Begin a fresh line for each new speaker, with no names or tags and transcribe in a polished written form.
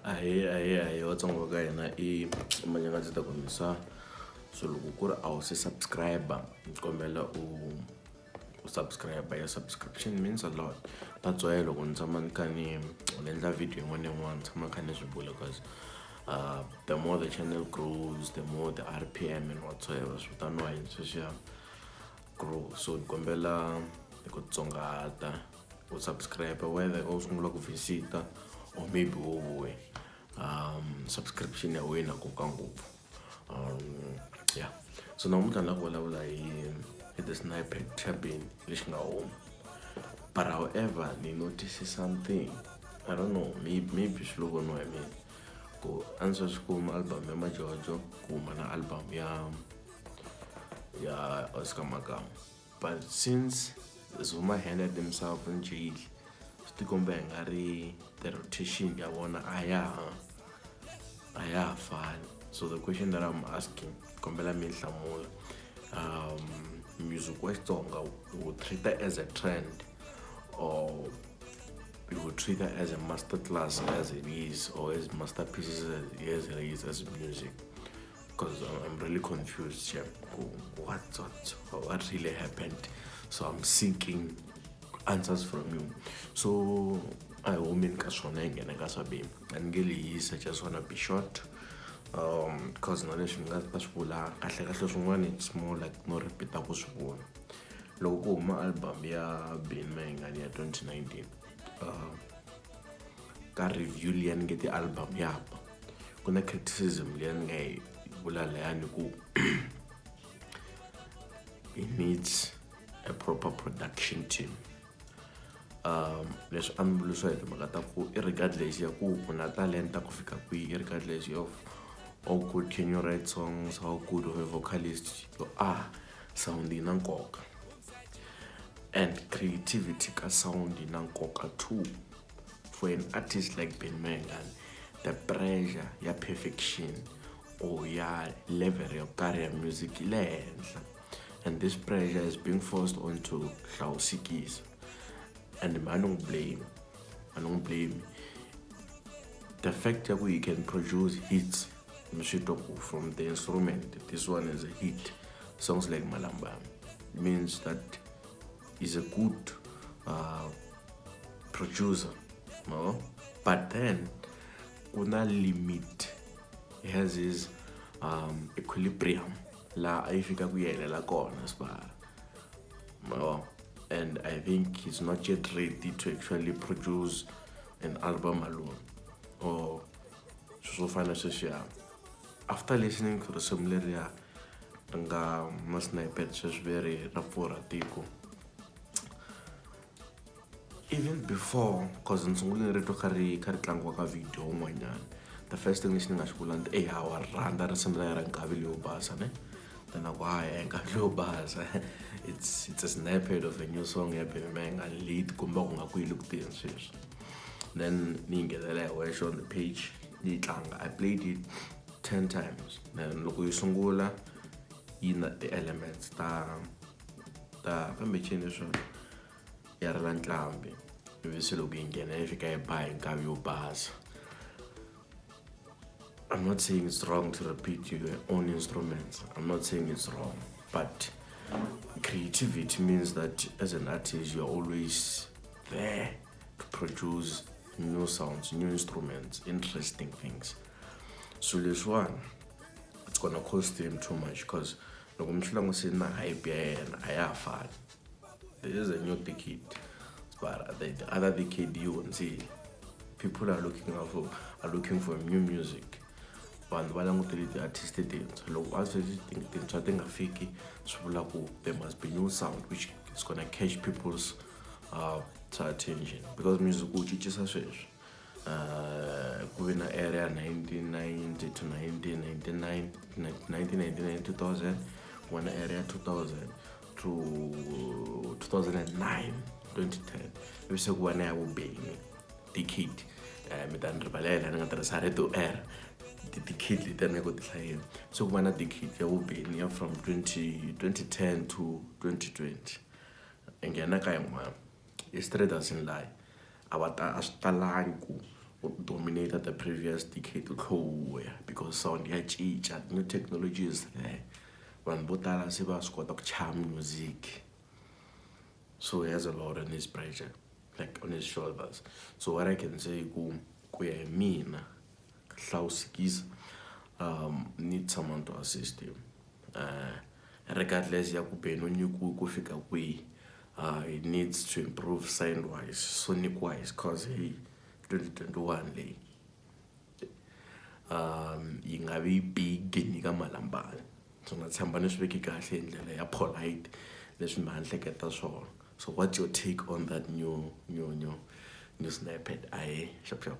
Ahee ahee ahee Vatsonga va ka hina i Manyangatsi ta kombisa so loko ku ri a wu se subscribe ni kombela u subscribe ya subscription means a lot that's why loko ni tshama ni kha ni endla video yin'wana na yin'wana ni tshama ni kha ni swi vula cause the more the channel grows, the more the RPM and whatsoever swi vitaniwa yini sweswiya grow. So ni kombela hi ku tsongahata u subscribe whether u sungula ku visita or maybe wo vuya subscription ya wena nkoka ngopfu. Yeah, so namuntlha ni lava ku vulavula hi the snippet xa Benny lexi nga huma, but however ni notice something. I don't know, maybe swi lo voniwa hi mina ku a ni sweswi ku huma album ya Majojo, ku huma na album ya Oscar Makamu, but since Zuma handed himself in jail, swi tikomba hi nga ri the rotation ya vona a ya ha fani. So the question that I'm asking, kombela mi hlamula, music wa Xitsonga wu treat as a trend or we would treat it as a master class as it is, or as masterpieces as it is, as music? Because I'm really confused here. What really happened? So I'm seeking answers from you. So I humeni ka swona hi nghena ka swa Benny. A ni nge lehisa, just wanna be short cause na leswi ni nga ta swi vula kahle kahle swin'wana, it's more like no repeat ku swi vula. Loko ku huma album ya Benny Mayengani ya 2019, ka review liya ni nge ti-album ya ba ku na criticism liya ni nga yi vula layani ku he needs a proper production team. Leswi a ni vulisa hi timhaka ta ku irregardless ya ku u na talenta ku fika kwihi, irregardless of how good can you write songs, how good of a vocalist you are, sound yi na nkoka and creativity ka sound yi na nkoka too. For an artist like Benny Mayengani, the pressure ya perfection or ya level yo karhi ya music yi le henhla, and this pressure is being forced onto Hlawusikisa, and I don't blame, I don't blame the fact that we can produce hits. Mi swi twa ku from the instrument this one is a hit. Songs like Malamba means that he's a good producer, no? But then ku na limit. He has his equilibrium laha a yi fika ku yi helela kona sibara no? And I think he's not yet ready to actually produce an album alone or swilo swo fana sweswiya. After listening to risimu leriya ri nga na snippet sweswi ve ri ra pfurha tiko, even before, cause ni sungule ri twa kha ri tlangiwa ka video wun'wanyana, the first thing lexi ni nga xi vula ni ti eya wa rhandza risimu ra ra Nkavi leyo basa ne. Then a ku haya Nkavi leyo basa, it's a snippet of a new song ya Benny Mayengani leyi tikombaka nga ku yi le ku teni sweswi. Then ni yi nghenela hi wexe on the page ni yi tlanga. I played it 10 times. Then loko yi sungula yi na ti-elements ta kambe cini swona ya rila nqambi, ivi se loko yi nghena yi fika yi ba hi nkavi yo basa. I'm not saying it's wrong to repeat your own instruments. I'm not saying it's wrong. But creativity means that as an artist, you're always there to produce new sounds, new instruments, interesting things. So leswiwani, it's gonna cost him too much because loko mi swi langutise na hype ya yena a ya ha fani. This is a new decade, but the other decade yi hundzile. People are looking for new music. Vanhu va langutele ti-artist tintshwa. Loko a sweswi tintshwa ti nga fiki, swi vula ku there must be new sound which is gonna catch people's attention, because music wu cincisa sweswi. Ku ve na era ya 1990 to 1999, 1999 2000, ku va na era ya 2000 to 2009, 2010, ivi se ku va na ya vuBenny decade. Mi ta ni rivalela ni nga tirhisa rito era ti-decade leti a ni nga ku ti hlayeni. Se ku va na decade ya vuBenny ya from 20 2010 to 2020. Hi nghena ka yin'wana. History doesn't lie. A va ta a swi talangi ku u dominate. dominate the previous decade u tlhe u vuya because sound ya cinca, new technology is there. Vanhu vo tala se va swi kota ku chaya music, so he has a lot on his pressure, like on his shoulders. So what I can say, ku ya hi mina, Hlawusekisa need someone to assist him, regardless ya ku Benny u nyikiwe ku fika kwihi. He needs to improve sound wise, sonic wise, 'cause hey, 2021 leyi yi nga vi big nyika Malambani. So na tshemba ni swi veki kahle hi ndlela ya polite leswi mi a ni hleketa swona. So what's your take on that new snippet? Ahe, xap xap.